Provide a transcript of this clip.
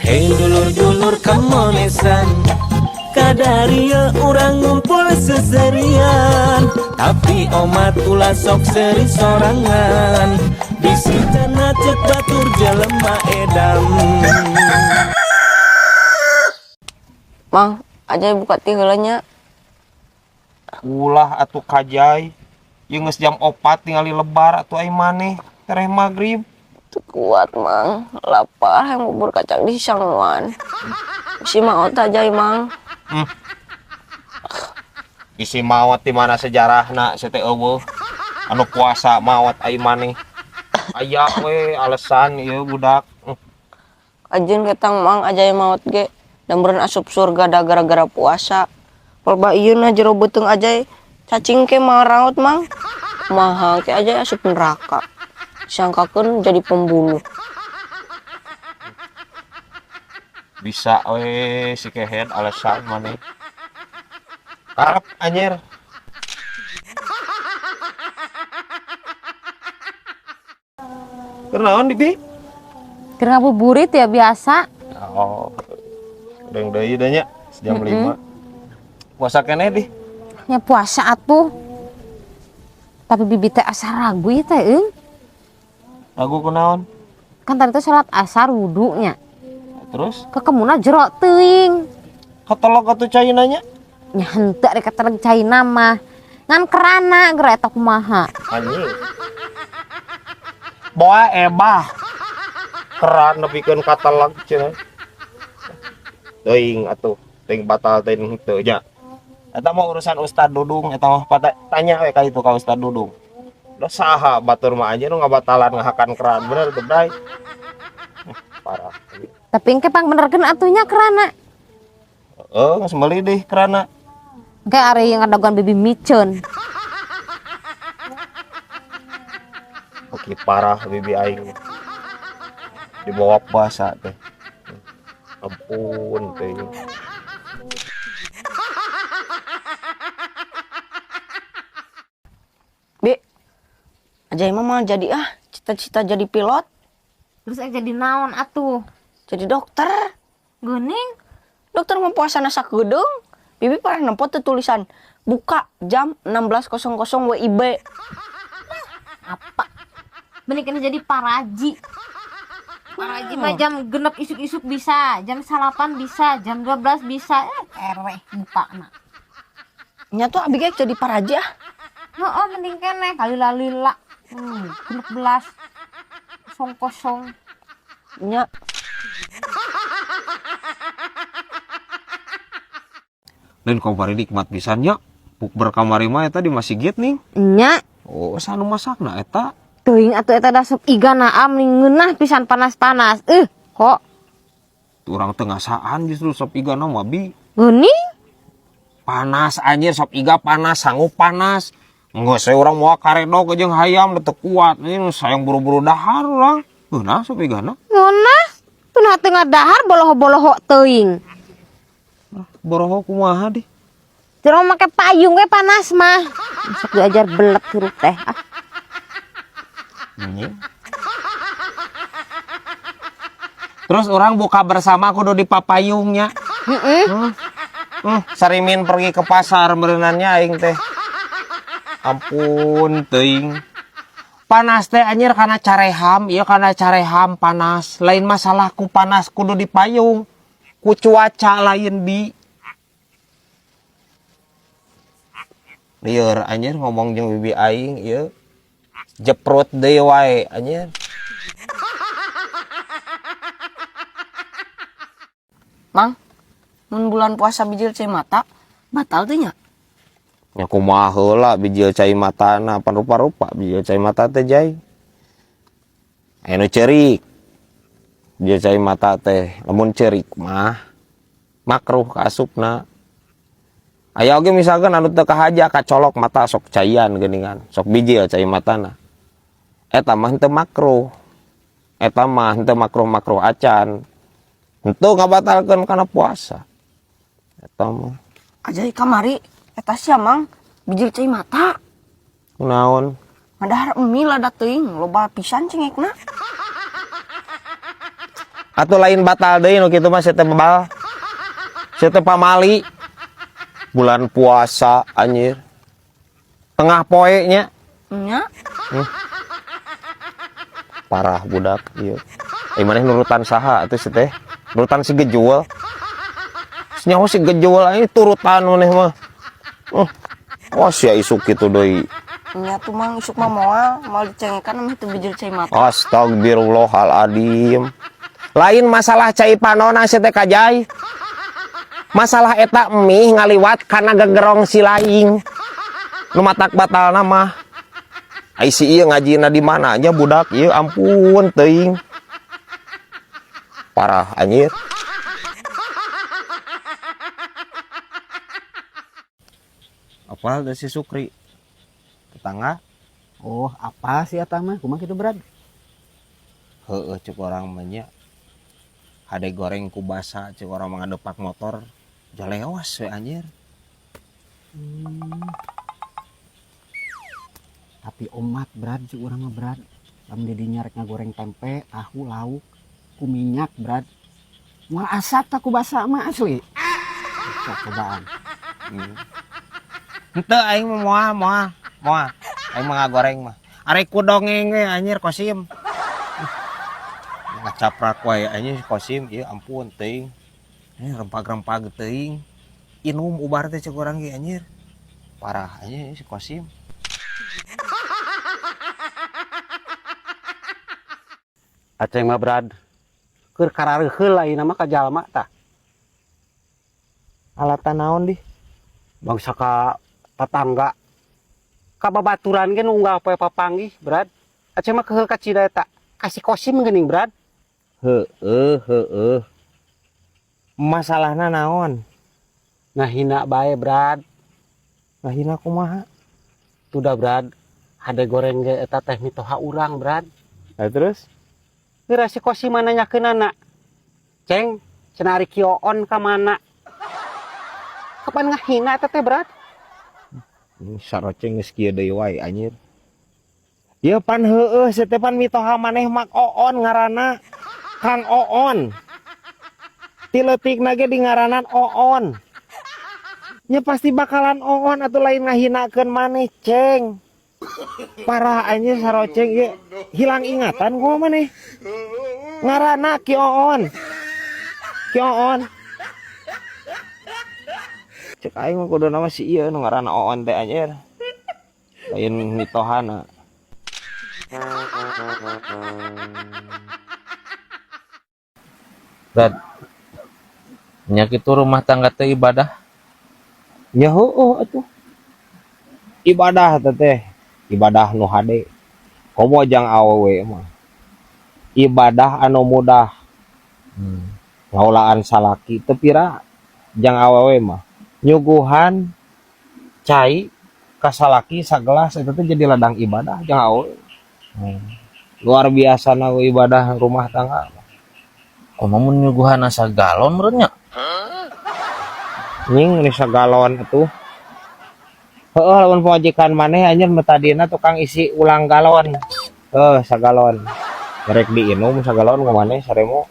Hei dulur-dulur kamonesan, kadaria urang ngumpul seserian. Tapi omat ulah sok seri sorangan, bisi cenah cek batur jelema edan. Mang, Ajay buka ti heula nya. Ulah atuh Kajai. Ieu geus jam 4 tingali lebar atuh ai maneh tereh magrib. Teu kuat, Mang. Lapar hayang bubur kacang di sanguan. Bisi maot Ajay, Mang. Isi maot di mana sejarahna sia teh eueuh. Anu puasa maot ai maneh. Aya we alasan ieu budak. Kajeun ketang Mang Ajay maot ge. Da meureun asup surga da gara-gara puasa. Loba ieu na jero beuteung Ajay cacing ke maraot, Mang. Kumaha ke Ajay asup neraka. Disangkakeun jadi pembunuh. Bisa we si kehed alasan maneh. Karep anjir. Keur naon Bibi? Keur ngabuburit ya biasa. Oh. Deng deui da nya jam 5. Puasa keneh di? Nya puasa atuh. Tapi Bibi teh asa ragu ieu teh euy. Ragu kunaon? Kan tadi teh salat asar wudunya. Terus? Kekemuna jero teuing. Katelog atuh caina nya? Nya henteu rek kateleg caina mah. Ngan kerana geura eta kumaha. Anjing. Boa ebah. Keran nepikeun kateleg cenah. Teuing atuh, teuing batal teuing henteu nya. Eta mah urusan Ustad Dudung, eta mah tanya we ka itu ka Ustad Dudung. Da saha batur mah anjeun nu ngabatalan ngahakan keran bener teu Bray? Parah. Tapi engke pang benerkeun atuh nya kerana. Heeh, geus meuli deh kerana. Engke ari ngadagoan Bibi miceun. Oke, parah Bibi aing. Dibawa puasa teh. Ampun teh. Bi, Ajay mah mau jadi cita-cita jadi pilot. Terus jadi naon atuh? Jadi dokter. Geuning? Dokter mah puasana sakedeung. Bibi pernah nempo teu tulisan buka jam 16.00 WIB. Apa? Mending kena jadi paraji. Paraji mah jam genep isuk-isuk bisa, jam salapan bisa, jam 12 bisa. Ereh bukana. Nya tuh abi ge jadi paraji ah. Heeh, mending keneh kali lalila. Genep belas. Kosong-kosong. Nya. Lain kamari nikmat pisan nya. Bukber kamari mah eta di masjid nih. Nya. Oh, sanu masakna eta? Teuing atuh eta da sop iga na am ngeunah pisan panas-panas. Kok urang teu ngasaan justru sop iga na mah bi. Geuning? Panas anjir sop iga panas, sanggup panas. Geus we urang moal karedok jeung hayam teu kuat. Ini sayang buru-buru dahar urang. Geunah sop iga na. Ngeunah? Teu teu ngadahar boloho-boloho teuing. Boroho kumaha dih? Jero make payung we panas mah. Sok diajar belet hirup teh. Ah. Anjing. Terus orang buka bersama kudu di papayungnya. Sarimin pergi ke pasar berenannya aing teh. Ampun teuing. Panas teh anjir karena careham, iya karena careham panas. Lain masalahku panas kudu di payung. Ku cuaca lain bi. Lieur anjir ngomong jeung bibi aing ieu. Jeprut deui wae anjir. Mang, mun bulan puasa bijil cai mata, batal teh nya? Nya kumaha heula bijil cai matana, pan rupa-rupa bijil cai mata teh jai. Aya nu ceurik. Bijil cai mata teh, lamun ceurik mah makruh kaasupna. Aya oge misalkan anu teu kahaja kacolok mata sok caian geuningan, sok bijil cai matana. Eta mah henteu makruh. Eta mah henteu makruh-makruh acan. Henteu ngabatalkeun kana puasa. Eta mah. Ajay kamari eta sia Mang bijil cai mata. Kunaon? Ngadahar mie lada teuing loba pisan cengekna. Atau lain batal deui nu kitu mah sia teh bebal. Sia teh pamali. Bulan puasa anjir. Tengah poe nya. Nya. Parah budak ieu. Eh, maneh nurutan saha atuh si teh? Nurutan si Gejul. Nyaho si Gejul ini turutan maneh mah. Oh, wah sia isuk kitu deui. Nya tuh Mang, isuk mah moal, moal dicengekan mah itu bijil cai mata. Astagfirullahaladzim. Lain masalah cai panona sia teh kajai. Masalah eta mie ngaliwat karena gegerong si laing. Nu matak batalna mah. Ai si ieu ngajina di mana nya budak ieu, ampun teuing. Parah anjir. Apal da si Sukri? Tetangga? Oh, apa sih eta mah? Kumaha kitu, Brad? Heeh, cek orang mah nya. Hade goreng ku basa, cek orang mah ngadepak motor jaleos we anjir. Tapi omat, Brad, cek urang mah, Brad. Lamun di dinya rek ngagoreng tempe, tahu, lauk, ku minyak, Brad. Moal asap tak ku basa mah asli. Sok cobaan. Henteu aing mah moal moal moal. Aing mah ngagoreng mah. Arek ku dongeng we anjir Kosim. Ngacaprak wae anjir Kosim ieu, ampun teuing. Ini rempag-rempag teuing. Inum ubar teh cek urang ge anjir. Parah anjir si Kosim. Aceng mah, Brad. Keur karareuheul ayeuna mah ka jalma tah. Alatan naon di? Bangsa ka tetangga. Ka babaturan ge nu unggal poe papanggih, Brad. Aceng mah keheul ka cida eta. Kasih Kosim geuning, Brad. Heeh, heeh. Masalahna naon? Ngahina bae, Brad. Ngahina kumaha? Tuh Brad. Hade goreng ge eta teh mitoha urang, Brad. Nah, terus? Geura si Kosim mah nanyakeunana. Ceng, cenah ari Ki Oon ka mana? Kapan ngahina eta teh, Brad? Ini saroceng geus kieu deui wae anjir. Ya pan heueuh sia teh pan mitoha maneh mak Oon ngaranna. Kang Oon. Ti leutikna ge di ngaranan Oon. Nya pasti bakalan Oon atuh lain ngahinakeun maneh, Ceng. Parah anjir saroceng ieu hilang ingatan gua maneh. Ngaranna Ki Oon. Ki Oon. Cek aing mah kudu nama si ieu nu ngaranna Oon teh anjir. Lain mitohana. Brad, nya kitu rumah tangga teh ibadah. Ya heueuh atuh. Ibadah teh teh, ibadah nu hade. Komo jang awewe mah. Ibadah anu mudah. Ngaulaan salaki teu pira jang awewe mah. Nyuguhan cai ka salaki sagelas eta teh jadi ladang ibadah jang awewe. Luar biasa na ibadah rumah tangga. Komo mun nyuguhan sagalon meureun nya? Nying ni sagalon atuh. Heeh, lamun pamajikan maneh anjir nu tadina tukang isi ulang galon. Heuh, sagalon. Rek diinum sagalon ku maneh saremo.